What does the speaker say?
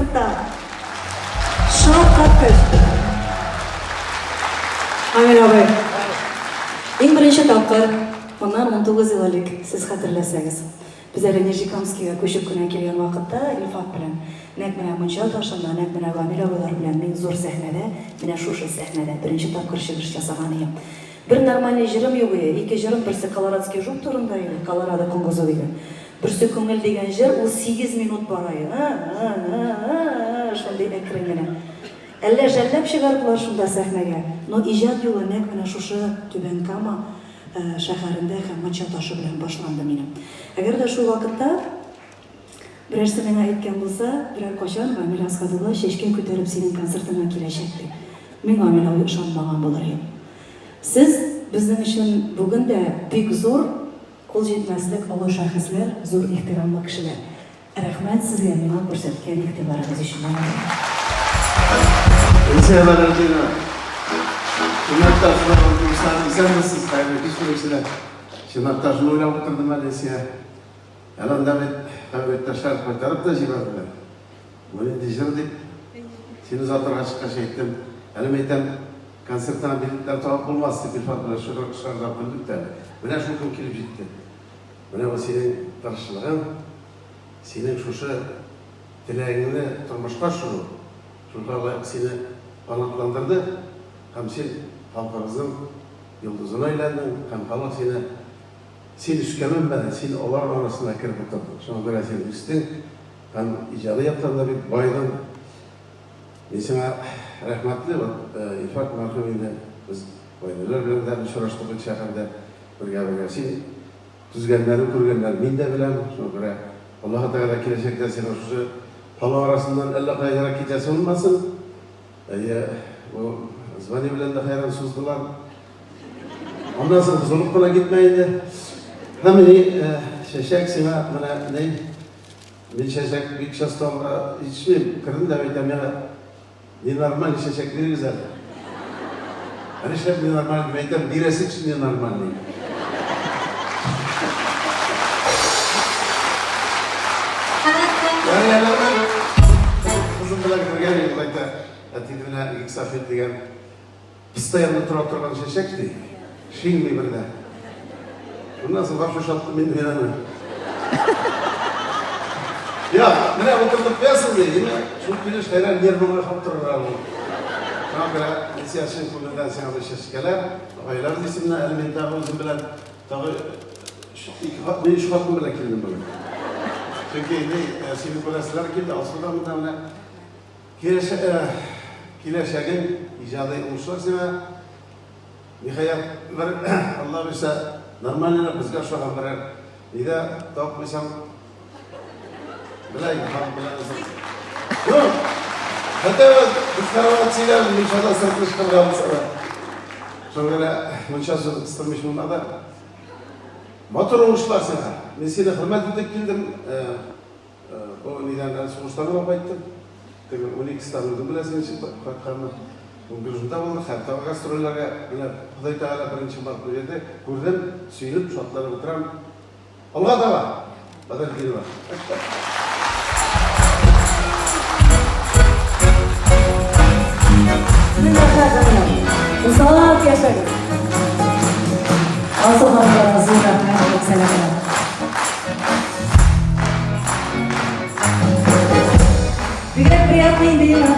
концертта. Шаккаткыч. Амин абый. Иң беренче тапкыр, моннан 19 ел элек, сез хәтерләсәгез, без әле Нижнекамскига күчеп кенә килгән вакытта Илфак белән, нәкъ менә Мунча ташында, нәкъ менә Гамил абыйлар белән мин зур сәхнәдә, менә шушы сәхнәдә беренче тапкыр чыгыш ясаган идем. Бер нормальный җырым юк иде, ике җырым, берсе Колорадский жук турында иде, Колорадо коңгызы дигән. Берсе Күңел дигән җыр, ул сигез минут бара иде. Ы-ы-ы-ы-ы, шундый әкрен генә. Әллә жәлләп чыгардылар шунда сәхнәгә, но иҗат юлы нәкъ менә шушы Түбән Кама шәһәрендә һәм Мунча ташы белән башланды минем. Әгәр дә шул вакытта берәрсе миңа әйткән булса, берәр кайчан Гамил Әсгать улы чәчкә күтәреп синең концертыңа киләчәк дип, мин Гамил абый ышанмаган булыр идем. Сез безнең өчен бүген дә бик зур, кул җитмәслек олы шәхесләр, зур ихтирамлы кешеләр. Рәхмәт сезгә миңа күрсәткән игътибарыгыз өчен. Илсөя Бәдретдинова. Чынлап та шулай дуслар, исәнмесез, хәерле кич теләүчеләр. Чынлап та шуны уйлап утырдым әле, Илсөя. Әле анда бит хәбәрдәшләр кайтарып та җибәрделәр. Бу нинди җыр дип, сине озатырга чыккач әйттем. Әле мин әйтәм, концертына билетлар табып булмас дип Илфат белән шыгырдап көлдек тә әле. Менә шул көн килеп җитте. Менә бу синең тырышлыгың, синең шушы теләгеңне тормышка ашыру, шуңа лаек сине канатландырды һәм син халкыбызның йолдызына әйләндең һәм халык сине, син өскә менмәдең, син алар арасына кереп утырдың. Шуңа күрә син үстең һәм иҗади яктан да бик баедың. Мин сиңа рәхмәтле. Вот Илфак мәрхүм инде, без гаиләләр белән дә очраштык бит шәһәрдә. Бергә-бергә. Син түзгәннәрен, күргәннәрен мин дә беләм. Шуңа күрә Аллаһы Тәгалә киләчәктә сиңа шушы халык арасыннан әллә кая ерак китәсе булмасын. Әйе, бу звание белән дә хәйран суздылар. Аннан соң бозылып кына китмә инде. Һәм ни, чәчәк сиңа менә ни, мин чәчәк бик часто алырга җитешмим. Кердем дә әйтәм, миңа Ненормальный чәчәк бирегез әле. Ә нишләп ненормальный дип әйтәм, бирәсе кеше ненормальный. Ярый әле кызым белән кергән идек, әйтә, әти менә гексофил дигән Постоянно тора торган чәчәк ди. Шиңми бер дә. Шуннан соң вообще ошаттым инде мин аны. Я, менә утыртып куясың ди, инде шул килеш хәйран нервыңа ошап торыр әле ул. Шуңа күрә мин сиңа чын күңелдән сиңа бу чәчкәләр, гаиләбез исеменнән әле мин тагы үзем белән тагы ике мин өч хатын белән килдем бүген. Чөнки ни, сине күрәселәр килде, Алсу да монда менә. Киләчәгең иҗади уңышлар сиңа. Ниһаять, бер Алла бирсә, нормальныйрак безгә ошаган берәр нидә табып куйсаң, белә инде, халык белә үзең. Юк, хотя бы без карават сөйләбез, мунчада сыртыш кылган булса да. Шуңа күрә мунча сүзен кыстырмыйча булмады. Матур уңышлар сиңа. Мин сине хөрмәт итеп килдем. Бу нидән әле сугыштан гына кайттым. Теге уникстан үзең беләсең ничек кайтканны. Ул шунда булдык һәм тагы гастрольләргә менә Ходай Тәгалә беренче мартны бирде. Күрдем, сөенеп, шатланып утырам. Алга таба! Бәдретдинова. Мең рәхмәт, Гамил абый. Озак яшәгез. Алсу ханымга зур рәхмәт, Рүксәнә. Бигрәк приятно инде.